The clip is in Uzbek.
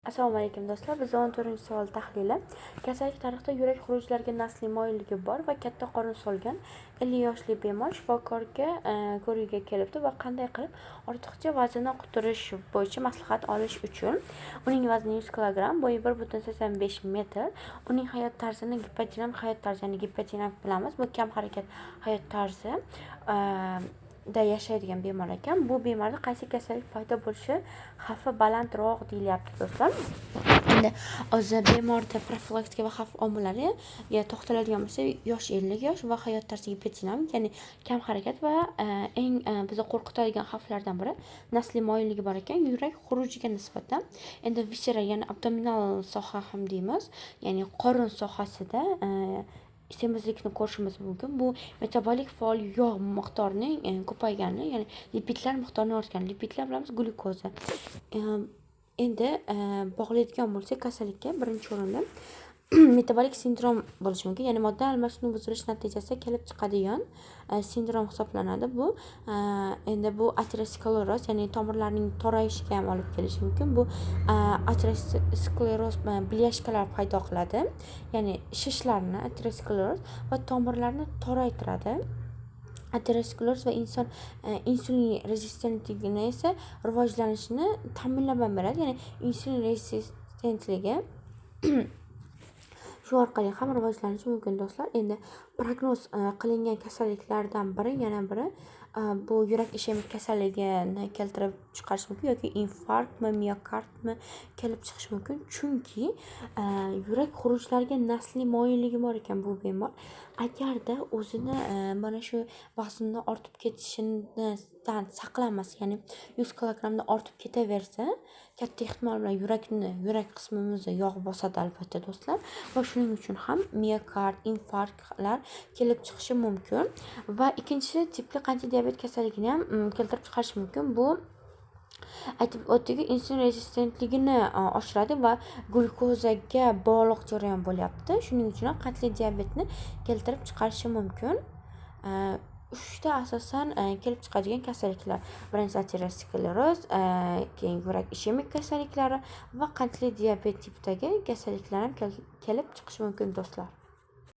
Assalomu alaykum, do'stlar. Biz 14-savol tahlili. Kasallik tarixida yurak xurujlariga nasliy moyilligi bor va katta qorin solgan 50 yoshli bemor shifokorga ko'rikka kelibdi va qanday qilib ortiqcha vazndan qutulish bo'yicha maslahat olish uchun. Uning vazni 100 kilogramm, bo'yi 1,85 metr. Uning hayot tarzini gipodinamik hayot tarzi, ya'ni gipodinamik bilamiz, bu kam harakat hayot tarzi da yashaydigan bemor ekan. Bu bemorda qaysi kasallik paydo bo'lishi xavfi balandroq deyilyapti, do'stlar. Endi o'zi bemorda profilaktika va xavf omillariga to'xtaladigan bo'lsak, yosh 50 yosh va hayot tarzi gipodinamik, ya'ni kam harakat va eng bizni qo'rqitadigan xavflardan biri nasliy moyilligi bor ekan yurak xurujiga nisbatan. Endi viscera, ya'ni abdominal soha ham deymiz, ya'ni qorin sohasida semizlikni ko'rishimiz mumkin. Bu metabolik faol yog' miqdorining ko'paygani, ya'ni lipidlar miqdorining ortgani. Lipidlar, bilamiz, glyukoza. Endi bog'laydigan bo'lsak kasallikka, birinchi o'rinda metabolik sindrom bo'lishi mumkin, ya'ni modda almashinuvi buzilishi natijasida kelib chiqadigan sindrom hisoblanadi bu. Endi bu ateroskleroz, ya'ni tomirlarning torayishiga ham olib kelishi mumkin. Bu ateroskleroz бляшка lar paydo qiladi, ya'ni shishlarni ateroskleroz va tomirlarni toraytiradi. Ateroskleroz va inson insulin rezistentligini esa rivojlanishini ta'minlab ham beradi, ya'ni insulin rezistentligi shu orqali ham rivojlanishi mumkin, do'stlar. Endi prognoz qilingan kasalliklardan biri, yana biri bu yurak ishemik kasalligini keltirib chiqarishi mumkin yoki infarktmi, miokardmi kelib chiqishi mumkin, chunki yurak xurujlariga nasliy moyilligi bor ekan bu bemor. Agarda o'zini mana shu vaznini ortib ketishidan saqlanmasa, ya'ni 100 kilogrammdan ortib ketaversa, katta ehtimol bilan yurakni, yurak qismimizni yog' bosadi albatta, do'stlar, va shuning uchun ham miokard infarktlar kelib chiqishi mumkin va ikkinchi tipli qandli diabet kasalligini ham keltirib chiqarishi mumkin. Bu aytib o'tdik, insulin rezistentligini oshiradi va glyukozaga bog'liq jarayon bo'lyapti. Shuning uchun ham qandli diabetni keltirib chiqarishi mumkin. Uchta asosan kelib chiqadigan kasalliklar: birinchisi ateroskleroz, keyin yurak ishemik kasalliklari va qandli diabet tipidagi kasalliklar ham kelib chiqishi mumkin, do'stlar.